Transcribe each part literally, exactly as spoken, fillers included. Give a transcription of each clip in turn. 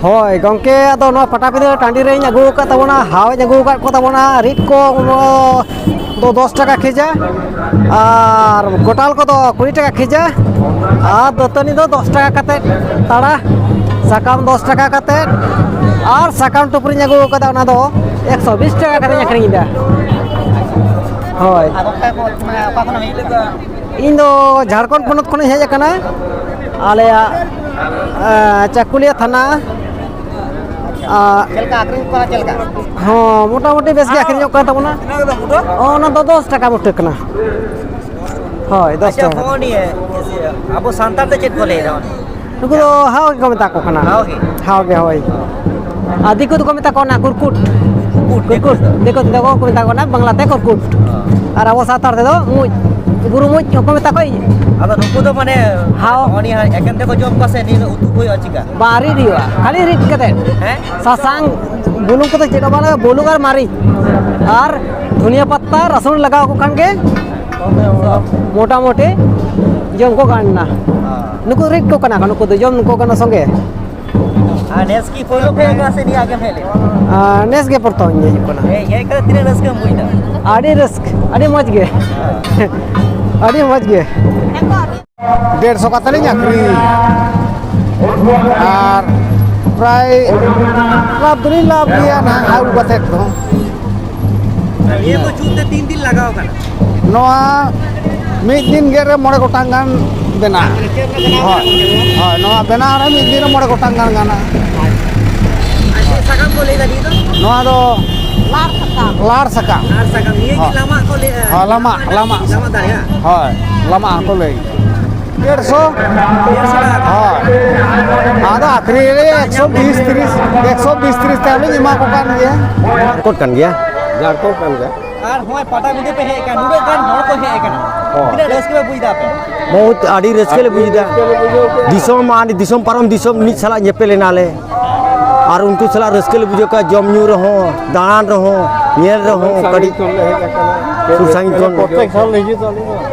ᱦᱳᱭ ᱜᱚᱢᱠᱮ, ᱟᱫᱚ ᱱᱚᱣᱟ ᱯᱟᱴᱟᱵᱤᱸᱫᱷᱟᱹ ᱴᱟᱺᱰᱤ ᱨᱮᱧ ᱟᱹᱜᱩ ᱟᱠᱟᱫ ᱛᱟᱵᱚᱱᱟ, ᱦᱟᱣ ᱤᱧ ᱟᱹᱜᱩ ᱟᱠᱟᱫ ᱠᱚ ᱛᱟᱵᱚᱱᱟ᱾ ᱨᱤᱫ ᱠᱚ ᱫᱚ ᱫᱚᱥ ᱴᱟᱠᱟ ᱠᱮᱡᱤ, ᱟᱨ ᱜᱚᱴᱟᱞ ᱠᱚᱫᱚ ᱠᱩᱲᱤ ᱴᱟᱠᱟ ᱠᱮᱡᱤ, ᱟᱨ ᱫᱟᱹᱛᱟᱹᱱᱤ ᱫᱚ ᱫᱚᱥ ᱴᱟᱠᱟ ᱠᱟᱛᱮᱫ ᱛᱟᱲᱟ, ᱥᱟᱠᱟᱢ ᱫᱚᱥ ᱴᱟᱠᱟ ᱠᱟᱛᱮᱫ, ᱟᱨ ᱥᱟᱠᱟᱢ ᱴᱩᱯᱨᱤᱧ ᱟᱹᱜᱩ ᱟᱠᱟᱫᱟ, ᱚᱱᱟ ᱫᱚ ᱮᱠᱥᱚ ᱵᱤᱥ ᱴᱟᱠᱟ ᱠᱟᱛᱮᱧ ᱟᱹᱠᱷᱨᱤᱧ ᱮᱫᱟ᱾ ᱦᱳᱭ᱾ ᱟᱫᱚ ᱚᱠᱟ ᱠᱚ, ᱢᱟᱱᱮ, ᱚᱠᱟ ᱠᱷᱚᱱᱮᱢ ᱦᱮᱡ ᱞᱮᱱᱟ? ᱤᱧ ᱫᱚ ᱡᱷᱟᱲᱠᱷᱚᱸᱰ ᱯᱚᱱᱚᱛ ᱠᱷᱚᱱᱤᱧ ᱦᱮᱡ ᱟᱠᱟᱱᱟ᱾ ᱟᱞᱮᱭᱟᱜ, ᱮᱸ, ᱪᱟᱠᱩᱞᱤᱭᱟᱹ ᱛᱷᱟᱱᱟ᱾ ᱟᱨ ᱪᱮᱫ ᱞᱮᱠᱟ ᱟᱹᱠᱷᱨᱤᱧ ᱠᱚ ᱠᱟᱱᱟ, ᱪᱮᱫ ᱞᱮᱠᱟ? ᱦᱚᱸ, ᱢᱚᱴᱟᱢᱩᱴᱤ ᱵᱮᱥ ᱜᱮ ᱟᱹᱠᱷᱨᱤᱧᱚᱜ ᱠᱟᱱ ᱛᱟᱵᱚᱱᱟ᱾ ᱛᱤᱱᱟᱹᱜ ᱠᱟᱛᱮ ᱵᱩᱴᱟᱹ? ᱚ, ᱚᱱᱟ ᱫᱚ ᱫᱚᱥ ᱴᱟᱠᱟ ᱵᱩᱴᱟᱹ ᱠᱟᱱᱟ᱾ ᱦᱳᱭ, ᱫᱚᱥ ᱟᱪᱪᱷᱟ, ᱴᱟᱠᱟ᱾ ᱦᱚᱸᱜᱼᱚ ᱱᱤᱭᱟᱹ, ᱟᱵᱚ ᱥᱟᱱᱛᱟᱲ ᱛᱮ ᱪᱮᱫ ᱠᱚ ᱞᱟᱹᱭ ᱮᱫᱟ? ᱱᱩᱠᱩ ᱫᱚ ᱦᱟᱣ ᱜᱮᱠᱚ ᱢᱮᱛᱟ ᱠᱚ ᱠᱟᱱᱟ᱾ ᱦᱟᱣ ᱜᱮ? ᱦᱟᱣ ᱜᱮ, ᱦᱳᱭ᱾ ᱟᱨ ᱫᱤᱠᱩ ᱫᱚᱠᱚ ᱢᱮᱛᱟ ᱠᱚ ᱠᱟᱱᱟ ᱠᱩᱨᱠᱩᱴ᱾ ᱠᱩᱨᱠᱩᱴ, ᱠᱩᱨᱠᱩᱴ᱾ ᱫᱤᱠᱩ ᱛᱮᱫᱚ ᱠᱚ ᱢᱮᱛᱟ ᱠᱚ ᱠᱟᱱᱟ, ᱵᱟᱝᱞᱟ ᱛᱮ ᱠᱩᱨᱠᱩᱴ᱾ ᱦᱚᱸ᱾ ᱟᱨ ᱟᱵᱚ ᱥᱟᱱᱛᱟᱲ ᱛᱮᱫᱚ ᱢᱩᱡ, ᱵᱩᱨᱩ ᱢᱩᱡ ᱦᱚᱸᱠᱚ ᱢᱮᱛᱟ ᱠᱚᱣᱟ᱾ ᱟᱫᱚ ᱱᱩᱠᱩ ᱫᱚ ᱢᱟᱱᱮ ᱦᱟᱣ᱾ ᱱᱚᱜᱼᱚ ᱱᱤᱭᱟᱹ ᱮᱠᱮᱱ ᱛᱮᱠᱚ ᱡᱚᱢ ᱠᱚᱣᱟ ᱥᱮ ᱱᱤᱭᱟᱹ ᱩᱛᱩ ᱠᱚ ᱦᱩᱭᱩᱜᱼᱟ ᱪᱤᱠᱟ? ᱵᱟᱝ, ᱨᱤᱫ ᱦᱩᱭᱩᱜᱼᱟ, ᱠᱷᱟᱹᱞᱤ ᱨᱤᱫ ᱠᱟᱛᱮ᱾ ᱦᱮᱸ? ᱥᱟᱥᱟᱝ, ᱵᱩᱞᱩᱝ ᱠᱚᱫᱚ ᱪᱮᱫ ᱦᱚᱸ ᱵᱟᱝ ᱞᱟᱜᱟᱜᱼᱟ, ᱵᱩᱞᱩᱝ ᱟᱨ ᱢᱟᱹᱨᱤᱪ ᱟᱨ ᱫᱷᱩᱱᱤᱭᱟᱹ ᱯᱟᱛᱟ, ᱨᱟᱹᱥᱩᱱ ᱞᱟᱜᱟᱣ ᱟᱠᱚ ᱠᱷᱟᱱ ᱜᱮ ᱢᱚᱴᱟᱢᱩᱴᱤ ᱡᱚᱢ ᱠᱚ ᱜᱟᱱ ᱮᱱᱟ᱾ ᱦᱮᱸ᱾ ᱱᱩᱠᱩ ᱨᱤᱫ ᱠᱚ ᱠᱟᱱᱟ ᱠᱚ, ᱱᱩᱠᱩ ᱫᱚ ᱡᱚᱢ ᱠᱚ ᱠᱟᱱᱟ ᱥᱚᱸᱜᱮ᱾ ᱟᱨ ᱱᱮᱥ ᱠᱤ ᱯᱳᱭᱞᱳ ᱯᱮ ᱦᱮᱡ ᱟᱠᱟᱱᱟ ᱥᱮ ᱱᱤᱭᱟᱹ ᱟᱜᱮᱢ ᱦᱮᱡ ᱞᱮᱱᱟ? ᱟᱨ ᱱᱮᱥ ᱜᱮ ᱯᱨᱚᱛᱷᱚᱢ ᱤᱧ ᱦᱤᱡᱩᱜ ᱠᱟᱱᱟ᱾ ᱦᱮᱡ, ᱦᱮᱡ ᱠᱟᱛᱮ ᱛᱤᱱᱟᱹᱜ ᱨᱟᱹᱥᱠᱟᱹᱢ ᱵᱩᱡᱽ ᱮᱫᱟ? ᱟᱹᱰᱤ ᱨᱟᱹᱥᱠᱟᱹ, ᱟᱹᱰᱤ ᱢᱚᱡᱽ ᱜᱮ᱾ ᱟᱹᱰᱤ ᱢᱚᱡᱽ ᱜᱮ᱾ ᱰᱮᱲᱥᱚ ᱠᱟᱛᱮ ᱞᱤᱧ ᱟᱹᱠᱷᱨᱤᱧ᱾ ᱟᱨ ᱯᱨᱟᱭ ᱞᱟᱵᱷ ᱫᱚᱞᱤᱧ ᱞᱟᱵᱷ ᱜᱮᱭᱟ ᱱᱟᱦᱟᱜ ᱟᱹᱜᱩ ᱠᱟᱛᱮ ᱫᱚ᱾ ᱱᱤᱭᱟᱹ ᱠᱚ ᱡᱩᱛ ᱛᱮ ᱛᱤᱱ ᱫᱤᱱ ᱞᱟᱜᱟᱣ ᱠᱟᱱᱟ? ᱱᱚᱣᱟ ᱢᱤᱫ ᱫᱤᱱ ᱜᱮ ᱨᱮ ᱢᱚᱬᱮ ᱜᱚᱴᱟᱝ ᱜᱟᱱ ᱵᱮᱱᱟᱜᱼᱟ᱾ ᱦᱳᱭ, ᱦᱳᱭ, ᱱᱚᱣᱟ ᱵᱮᱱᱟᱣ ᱨᱮ ᱢᱤᱫ ᱫᱤᱱ ᱨᱮ ᱢᱚᱬᱮ ᱜᱚᱴᱟᱝ ᱜᱟᱱ ᱜᱟᱱᱚᱜᱼᱟ᱾ ᱟᱨ ᱪᱮᱫ ᱥᱟᱠᱟᱢ ᱠᱚ ᱞᱟᱹᱭ ᱫᱟ ᱱᱤᱭᱟᱹ ᱫᱚ? ᱱᱚᱣᱟ ᱫᱚ ᱞᱟᱲ ᱥᱟᱠᱟᱢ᱾ ᱞᱟᱲ ᱥᱟᱠᱟᱢ᱾ ᱞᱟᱲ ᱥᱟᱠᱟᱢ, ᱱᱤᱭᱟᱹ ᱜᱮ ᱦᱳᱭ᱾ ᱞᱟᱢᱟᱜ ᱠᱚ ᱞᱟᱹᱭ, ᱦᱳᱭ, ᱞᱟᱢᱟᱜ, ᱞᱟᱢᱟᱜ᱾ ᱞᱟᱢᱟᱜ ᱫᱟᱨᱮ, ᱦᱮᱸ? ᱦᱳᱭ, ᱞᱟᱢᱟᱜ ᱦᱚᱸᱠᱚ ᱞᱟᱹᱭ᱾ ᱰᱮᱲᱥᱚ᱾ ᱰᱮᱲᱥᱚ ᱴᱟᱠᱟ᱾ ᱦᱳᱭ᱾ ᱟᱫᱚ ᱟᱹᱠᱷᱨᱤᱧ ᱨᱮ ᱮᱠᱥᱚ ᱵᱤᱥ ᱛᱤᱨᱤᱥ, ᱮᱠᱥᱚ ᱵᱤᱥ ᱛᱤᱨᱤᱥ ᱴᱟᱠᱟ ᱞᱤᱧ ᱮᱢᱟ ᱠᱚ ᱠᱟᱱ ᱜᱮᱭᱟ᱾ ᱡᱷᱟᱲᱠᱷᱚᱸᱰ ᱠᱟᱱ ᱜᱮᱭᱟ᱾ ᱡᱷᱟᱲᱠᱷᱚᱸᱰ ᱠᱟᱱ ᱜᱮᱭᱟ᱾ ᱟᱨ ᱦᱚᱸᱜᱼᱚᱭ ᱯᱟᱴᱟᱵᱤᱸᱫᱷᱟᱹ ᱯᱮ ᱦᱮᱡ ᱟᱠᱟᱱᱟ, ᱱᱩᱱᱟᱹᱜ ᱜᱟᱱ ᱦᱚᱲ ᱠᱚ ᱦᱮᱡ ᱟᱠᱟᱱᱟ, ᱦᱚᱸ᱾ ᱛᱤᱱᱟᱹᱜ ᱨᱟᱹᱥᱠᱟᱹ ᱯᱮ ᱵᱩᱡᱽ ᱮᱫᱟ ᱟᱯᱮ? ᱵᱚᱦᱩᱛ, ᱟᱹᱰᱤ ᱨᱟᱹᱥᱠᱟᱹ ᱞᱮ ᱵᱩᱡᱽ ᱮᱫᱟ᱾ ᱫᱤᱥᱚᱢ ᱟᱨ ᱫᱤᱥᱚᱢ ᱯᱟᱨᱚᱢ ᱫᱤᱥᱚᱢ ᱢᱤᱫ ᱥᱟᱞᱟᱜ ᱧᱮᱯᱮᱞ ᱮᱱᱟᱞᱮ᱾ ᱟᱨ ᱩᱱᱠᱩ ᱥᱟᱞᱟᱜ ᱨᱟᱹᱥᱠᱟᱹ ᱞᱮ ᱵᱩᱡᱷᱟᱹᱣ ᱠᱮᱫᱟ, ᱡᱚᱢ ᱧᱩ ᱨᱮᱦᱚᱸ, ᱫᱟᱬᱟᱱ ᱨᱮᱦᱚᱸ, ᱧᱮᱞ ᱨᱮᱦᱚᱸ, ᱥᱟᱺᱜᱤᱧ ᱠᱟᱹᱴᱤᱡ ᱠᱷᱚᱱ ᱞᱮ ᱦᱮᱡ ᱟᱠᱟᱱᱟ᱾ ᱥᱩᱨ ᱥᱟᱺᱜᱤᱧ ᱠᱷᱚᱱ᱾ ᱯᱨᱚᱛᱮᱠ ᱥᱟᱞ ᱞᱮ ᱦᱤᱡᱩᱜ ᱛᱟᱞᱮ᱾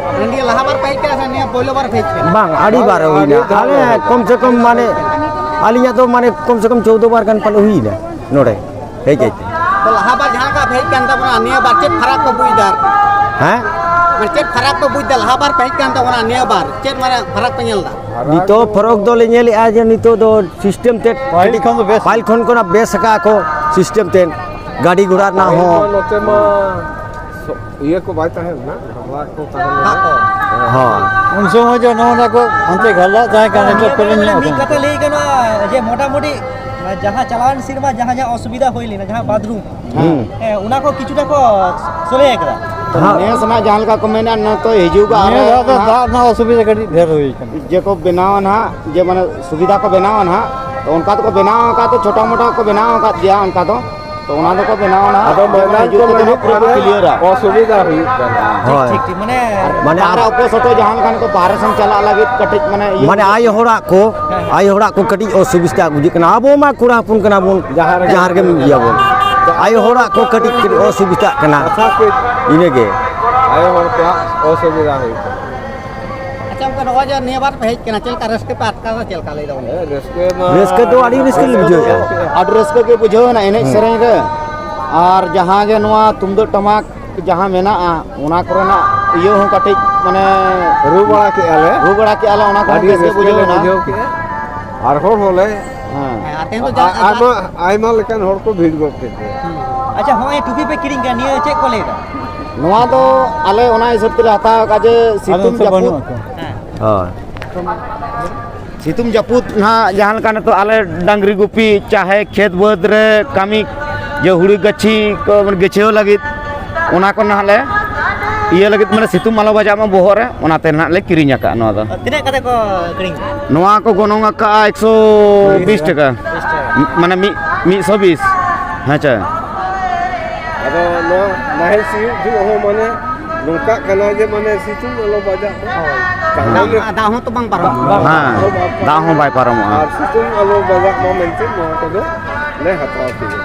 ᱱᱤᱭᱟᱹ ᱞᱟᱦᱟ ᱵᱟᱨ ᱯᱮ ᱦᱮᱡ ᱟᱠᱟᱱᱟ ᱥᱮ ᱱᱤᱭᱟᱹ ᱯᱳᱭᱞᱳ ᱵᱟᱨ ᱯᱮ ᱦᱮᱡ ᱟᱠᱟᱱᱟ? ᱵᱟᱝ, ᱟᱹᱰᱤ ᱵᱟᱨ ᱦᱩᱭᱱᱟ᱾ ᱟᱞᱮ ᱠᱚᱢ ᱥᱮ ᱠᱚᱢ ᱢᱟᱱᱮ ᱟᱹᱞᱤᱧᱟᱜ ᱫᱚ ᱢᱟᱱᱮ ᱠᱚᱢ ᱥᱮ ᱠᱚᱢ ᱪᱳᱫᱽᱫᱳ ᱵᱟᱨ ᱜᱟᱱ ᱯᱟᱞᱮ ᱦᱩᱭᱱᱟ ᱱᱚᱰᱮ ᱦᱮᱡ ᱦᱮᱡ ᱛᱮ᱾ ᱛᱚ ᱞᱟᱦᱟ ᱵᱟᱨ ᱡᱟᱦᱟᱸ ᱞᱮᱠᱟ ᱯᱮ ᱦᱮᱡ ᱠᱟᱱ ᱛᱟᱵᱚᱱᱟ, ᱱᱤᱭᱟᱹ ᱵᱟᱨ ᱪᱮᱫ ᱯᱷᱟᱨᱟᱠ ᱯᱮ ᱵᱩᱡᱽ ᱮᱫᱟ ᱟᱨᱠᱤ? ᱦᱮᱸ? ᱢᱟᱱᱮ ᱪᱮᱫ ᱯᱷᱟᱨᱟᱠ ᱯᱮ ᱵᱩᱡᱽ ᱮᱫᱟ ᱞᱟᱦᱟ ᱵᱟᱨ ᱯᱮ ᱦᱮᱡ ᱠᱟᱱ ᱛᱟᱵᱚᱱᱟ, ᱱᱤᱭᱟᱹ ᱵᱟᱨ ᱪᱮᱫ ᱢᱟᱱᱮ ᱯᱷᱟᱨᱟᱠ ᱯᱮ ᱧᱮᱞ ᱮᱫᱟ? ᱱᱤᱛᱚᱜ ᱯᱷᱚᱨᱚᱠ ᱫᱚᱞᱮ ᱧᱮᱞᱮᱫᱼᱟ ᱡᱮ ᱱᱤᱛᱚᱜ ᱫᱚ ᱥᱤᱥᱴᱮᱢ ᱛᱮᱫ ᱯᱟᱹᱦᱤᱞ ᱠᱷᱚᱱ ᱫᱚ ᱵᱮᱥ᱾ ᱯᱟᱹᱦᱤᱞ ᱠᱷᱚᱱ ᱠᱷᱚᱱᱟᱜ ᱵᱮᱥ ᱟᱠᱟᱫᱼᱟ ᱠᱚ ᱥᱤᱥᱴᱮᱢ ᱛᱮᱫ᱾ ᱜᱟᱹᱰᱤ ᱜᱷᱚᱲᱟ ᱨᱮᱱᱟᱜ ᱦᱚᱸ ᱱᱚᱛᱮ ᱢᱟ ᱥᱚ- ᱤᱭᱟᱹ ᱠᱚ ᱵᱟᱭ ᱛᱟᱦᱮᱸ ᱞᱮᱱᱟ, ᱜᱷᱟᱵᱞᱟ ᱠᱚ ᱛᱟᱦᱮᱸ ᱞᱮᱱᱟ᱾ ᱫᱟᱜ ᱠᱚ? ᱦᱳᱭ᱾ ᱩᱱ ᱥᱚᱢᱚᱭ ᱫᱚ ᱱᱚᱜᱼᱚ ᱱᱟ ᱠᱚ ᱦᱟᱱᱛᱮ ᱜᱷᱟᱵᱞᱟ ᱛᱟᱦᱮᱸ ᱠᱟᱱᱟ, ᱱᱤᱛᱚᱜ ᱯᱮᱨᱮᱡ ᱧᱚᱜ ᱢᱤᱫ ᱠᱟᱱᱟ᱾ ᱠᱟᱛᱷᱟ ᱞᱟᱹᱭ ᱜᱟᱱᱚᱜᱼᱟ ᱡᱮ ᱢᱚᱴᱟᱢᱩᱴᱤ ᱡᱟᱦᱟᱸ ᱪᱟᱞᱟᱣᱮᱱ ᱥᱮᱨᱢᱟ ᱡᱟᱦᱟᱸ ᱡᱟᱦᱟᱸ ᱚᱥᱩᱵᱤᱫᱷᱟ ᱦᱩᱭ ᱞᱮᱱᱟ, ᱡᱟᱦᱟᱸ ᱵᱟᱛᱷᱨᱩᱢ, ᱦᱩᱸ᱾ ᱦᱮᱸ, ᱚᱱᱟ ᱠᱚ ᱠᱤᱪᱷᱩᱴᱟ ᱠᱚ ᱥᱚᱞᱦᱮ ᱟᱠᱟᱫᱟ᱾ ᱦᱮᱸ᱾ ᱱᱮᱥ ᱢᱟ ᱡᱟᱦᱟᱸ ᱞᱮᱠᱟ ᱠᱚ ᱢᱮᱱᱟ, ᱱᱚᱛᱮ ᱦᱤᱡᱩᱜ ᱟᱨ ᱱᱤᱭᱟᱹ ᱫᱷᱟᱣ ᱫᱚ ᱫᱟᱜ ᱨᱮᱱᱟᱜ ᱚᱥᱩᱵᱤᱫᱷᱟ ᱠᱟᱹᱴᱤᱡ ᱰᱷᱮᱨ ᱦᱩᱭ ᱠᱟᱱᱟ᱾ ᱡᱮ ᱠᱚ ᱵᱮᱱᱟᱣᱟ ᱱᱟᱦᱟᱜ, ᱡᱮ ᱢᱟᱱᱮ ᱥᱩᱵᱤᱫᱷᱟ ᱠᱚ ᱵᱮᱱᱟᱣᱟ ᱱᱟᱦᱟᱜ, ᱛᱚ ᱚᱱᱠᱟ ᱫᱚᱠᱚ ᱵᱮᱱᱟᱣ ᱟᱠᱟᱫ, ᱪᱷᱳᱴᱟ ᱢᱳᱴᱟ ᱠᱚ ᱵᱮᱱᱟᱣ ᱟᱠᱟᱫ ᱜᱮᱭᱟ ᱚᱱᱠᱟ ᱫᱚ᱾ ᱛᱚ ᱚᱱᱟ ᱫᱚᱠᱚ ᱵᱮᱱᱟᱣᱟ ᱱᱟᱦᱟᱜ, ᱟᱫᱚ ᱡᱮ ᱢᱟᱱᱮ ᱢᱮᱱᱟᱱ ᱦᱤᱡᱩᱜ ᱠᱚ ᱛᱮᱫᱚ ᱢᱮᱱᱟᱜ ᱯᱩᱨᱟᱹ ᱠᱚ ᱠᱚᱣᱟ ᱠᱞᱤᱭᱟᱨᱟ᱾ ᱚᱥᱩᱵᱤᱫᱷᱟ ᱦᱩᱭᱩᱜ ᱠᱟᱱᱟ᱾ ᱦᱳᱭ᱾ ᱴᱷᱤᱠ, ᱴᱷᱤᱠ, ᱢᱟᱱᱮ ᱢᱟᱱᱮ ᱟᱨ ᱟᱨ- ᱚᱠᱚᱭ ᱥᱚᱴᱚ ᱡᱟᱦᱟᱸ ᱞᱮᱠᱟᱱ ᱠᱚ ᱵᱟᱦᱨᱮ ᱥᱮᱱ ᱪᱟᱞᱟᱜ ᱞᱟᱹᱜᱤᱫ ᱠᱟᱹᱴᱤᱡ ᱢᱟᱱᱮ ᱤᱭᱟᱹ ᱢᱟᱱᱮ ᱟᱭᱳ ᱦᱚᱲᱟᱜ ᱠᱚ, ᱟᱭᱳ ᱦᱚᱲᱟᱜ ᱠᱚ ᱠᱟᱹᱴᱤᱡ ᱚᱥᱩᱵᱤᱫᱷᱟ ᱵᱩᱡᱷᱟᱹᱜ ᱠᱟᱱᱟ᱾ ᱟᱵᱚ ᱢᱟ ᱠᱚᱲᱟ ᱦᱚᱯᱚᱱ ᱠᱟᱱᱟ ᱵᱚᱱ, ᱡᱟᱦᱟᱸ ᱨᱮᱜᱮ ᱡᱟᱦᱟᱸ ᱨᱮᱜᱮ ᱤᱭᱟᱹ ᱵᱚᱱ᱾ ᱟᱭᱳ ᱦᱚᱲᱟᱜ ᱠᱚ ᱠᱟᱹᱴᱤᱡ ᱠᱟᱹᱴᱤᱡ ᱚᱥᱩᱵᱤᱫᱷᱟᱜ ᱠᱟᱱᱟ, ᱠᱟᱛᱷᱟ ᱠᱟᱹᱡ ᱤᱱᱟᱹᱜᱮ᱾ ᱟᱭᱳ ᱦᱚᱲ ᱠᱚᱣᱟᱜ ᱚᱥᱩᱵᱤᱫᱷᱟ ᱦᱩᱭᱩᱜ ᱠᱟᱱᱟ᱾ ᱟᱪᱪᱷᱟ, ᱚᱱᱠᱟ ᱱᱚᱜᱼᱚᱭ ᱡᱮ ᱱᱤᱭᱟᱹ ᱵᱟᱨ ᱯᱮ ᱦᱮᱡ ᱠᱟᱱᱟ, ᱪᱮᱫ ᱞᱮᱠᱟ ᱨᱟᱹᱥᱠᱟᱹ ᱯᱮ ᱟᱴᱠᱟᱨ ᱮᱫᱟ, ᱪᱮᱫ ᱞᱮᱠᱟ ᱞᱟᱹᱭ ᱫᱟᱵᱚᱱ? ᱦᱮᱸ, ᱨᱟᱹᱥᱠᱟᱹ ᱢᱟ ᱨᱟᱹᱥᱠᱟᱹ ᱫᱚ ᱟᱹᱰᱤ ᱨᱟᱹᱥᱠᱟᱹ ᱞᱮ ᱵᱩᱡᱷᱟᱹᱣᱮᱫᱼᱟ᱾ ᱟᱹᱰᱤ ᱨᱟᱹᱥᱠᱟᱹ ᱜᱮ ᱵᱩᱡᱷᱟᱹᱣ ᱮᱱᱟ ᱮᱱᱮᱡ ᱥᱮᱨᱮᱧ ᱨᱮ᱾ ᱟᱨ ᱡᱟᱦᱟᱸ ᱜᱮ ᱱᱚᱣᱟ ᱛᱩᱢᱫᱟᱹᱜ ᱴᱟᱢᱟᱠ ᱡᱟᱦᱟᱸ ᱢᱮᱱᱟᱜᱼᱟ, ᱚᱱᱟ ᱠᱚᱨᱮᱱᱟᱜ ᱤᱭᱟᱹ ᱦᱚᱸ ᱠᱟᱹᱴᱤᱡ ᱢᱟᱱᱮ ᱨᱩ ᱵᱟᱲᱟ ᱠᱮᱜᱼᱟ ᱞᱮ᱾ ᱨᱩ ᱵᱟᱲᱟ ᱠᱮᱜᱼᱟ ᱞᱮ, ᱚᱱᱟ ᱠᱚᱦᱚᱸ ᱟᱹᱰᱤ ᱵᱮᱥ ᱜᱮ ᱨᱟᱹᱥᱠᱟᱹ ᱵᱩᱡᱷᱟᱹᱣ ᱞᱮ ᱮᱱᱟ᱾ ᱵᱩᱡᱷᱟᱹᱣ ᱠᱮᱜᱼᱟ᱾ ᱟᱨ ᱦᱚᱲ ᱦᱚᱸᱞᱮ ᱦᱮᱸ᱾ ᱦᱮᱸ, ᱟᱨ ᱛᱮᱦᱮᱧ ᱫᱚ ᱟ- ᱡᱟ- ᱟᱭᱢᱟ ᱟᱭᱢᱟ ᱞᱮᱠᱟᱱ ᱦᱚᱲ ᱠᱚ ᱵᱷᱤᱲ ᱜᱚᱫ ᱠᱮᱫ ᱞᱮᱭᱟ᱾ ᱟᱪᱪᱷᱟ, ᱦᱚᱸᱜᱼᱚᱭ ᱴᱩᱯᱤ ᱯᱮ ᱠᱤᱨᱤᱧ ᱠᱟᱱ, ᱱᱤᱭᱟᱹ ᱪᱮᱫ ᱠᱚ ᱞᱟᱹᱭ ᱮᱫᱟ? ᱱᱚᱣᱟ ᱫᱚ ᱟᱞᱮ ᱚᱱᱟ ᱦᱤᱥᱟᱹᱵ ᱛᱮᱞᱮ ᱦᱟᱛᱟᱣ ᱟᱠᱟᱫ ᱡᱮ ᱥᱤᱛᱩᱝ ᱟᱫᱚ ᱥᱮ ᱡᱟᱹᱯᱩᱫ ᱵᱟᱹᱱᱩᱜ ᱟᱠᱚ᱾ ᱦᱳᱭ᱾ ᱥᱤᱛᱩᱝ ᱡᱟᱹᱯᱩᱫ ᱱᱟᱦᱟᱜ ᱡᱟᱦᱟᱸ ᱞᱮᱠᱟ ᱱᱤᱛᱚᱜ ᱟᱞᱮ ᱰᱟᱝᱨᱤ ᱜᱩᱯᱤ ᱪᱟᱦᱮ ᱠᱷᱮᱛ ᱵᱟᱹᱫᱽ ᱨᱮ ᱠᱟᱹᱢᱤ, ᱡᱮ ᱦᱩᱲᱩ ᱜᱟᱹᱪᱷᱤ ᱠᱚ ᱜᱟᱹᱪᱷᱭᱟᱹᱣ ᱞᱟᱹᱜᱤᱫ, ᱚᱱᱟ ᱠᱚ ᱱᱟᱦᱟᱜ ᱞᱮ ᱤᱭᱟᱹ ᱞᱟᱹᱜᱤᱫ, ᱢᱟᱱᱮ ᱥᱤᱛᱩᱝ ᱟᱞᱚ ᱵᱟᱡᱟᱜ ᱢᱟ ᱵᱚᱦᱚᱜ ᱨᱮ, ᱚᱱᱟᱛᱮ ᱱᱟᱦᱟᱜ ᱞᱮ ᱠᱤᱨᱤᱧ ᱟᱠᱟᱫᱼᱟ ᱱᱚᱣᱟ ᱫᱚ᱾ ᱛᱤᱱᱟᱹᱜ ᱠᱟᱛᱮ ᱠᱚ ᱟᱹᱠᱷᱨᱤᱧ ᱠᱟᱱᱟ? ᱱᱚᱣᱟ ᱠᱚ ᱜᱚᱱᱚᱝ ᱟᱠᱟᱫᱼᱟ ᱮᱠᱥᱚ ᱵᱤᱥ ᱴᱟᱠᱟ, ᱢᱟᱱᱮ ᱢᱤᱫ ᱢᱤᱫ ᱥᱚ ᱵᱤᱥ᱾ ᱦᱮᱸ ᱪᱮ? ᱟᱫᱚ ᱱᱚᱣᱟ ᱱᱟᱦᱮᱞ ᱥᱤᱭᱳᱜ ᱡᱚᱦᱚᱜ ᱦᱚᱸ ᱢᱟᱱᱮ ᱱᱚᱝᱠᱟᱜ ᱠᱟᱱᱟ ᱡᱮ ᱢᱟᱱᱮ ᱥᱤᱛᱩᱝ ᱟᱞᱚ ᱵᱟᱡᱟᱜ ᱢᱟ᱾ ᱛᱟᱦᱚᱞᱮ ᱫᱟᱜ ᱦᱚᱸ ᱛᱚ ᱵᱟᱝ ᱯᱟᱨᱚᱢᱚᱜᱼᱟ᱾ ᱦᱮᱸ, ᱫᱟᱜ ᱦᱚᱸ ᱵᱟᱭ ᱯᱟᱨᱚᱢᱚᱜᱼᱟ᱾ ᱟᱨ ᱥᱤᱛᱩᱝ ᱟᱞᱚ ᱵᱟᱡᱟᱜ ᱢᱟ ᱢᱮᱱᱛᱮ ᱱᱚᱣᱟ ᱠᱚᱫᱚ ᱞᱮ ᱦᱟᱛᱟᱣ ᱠᱮᱫᱟ᱾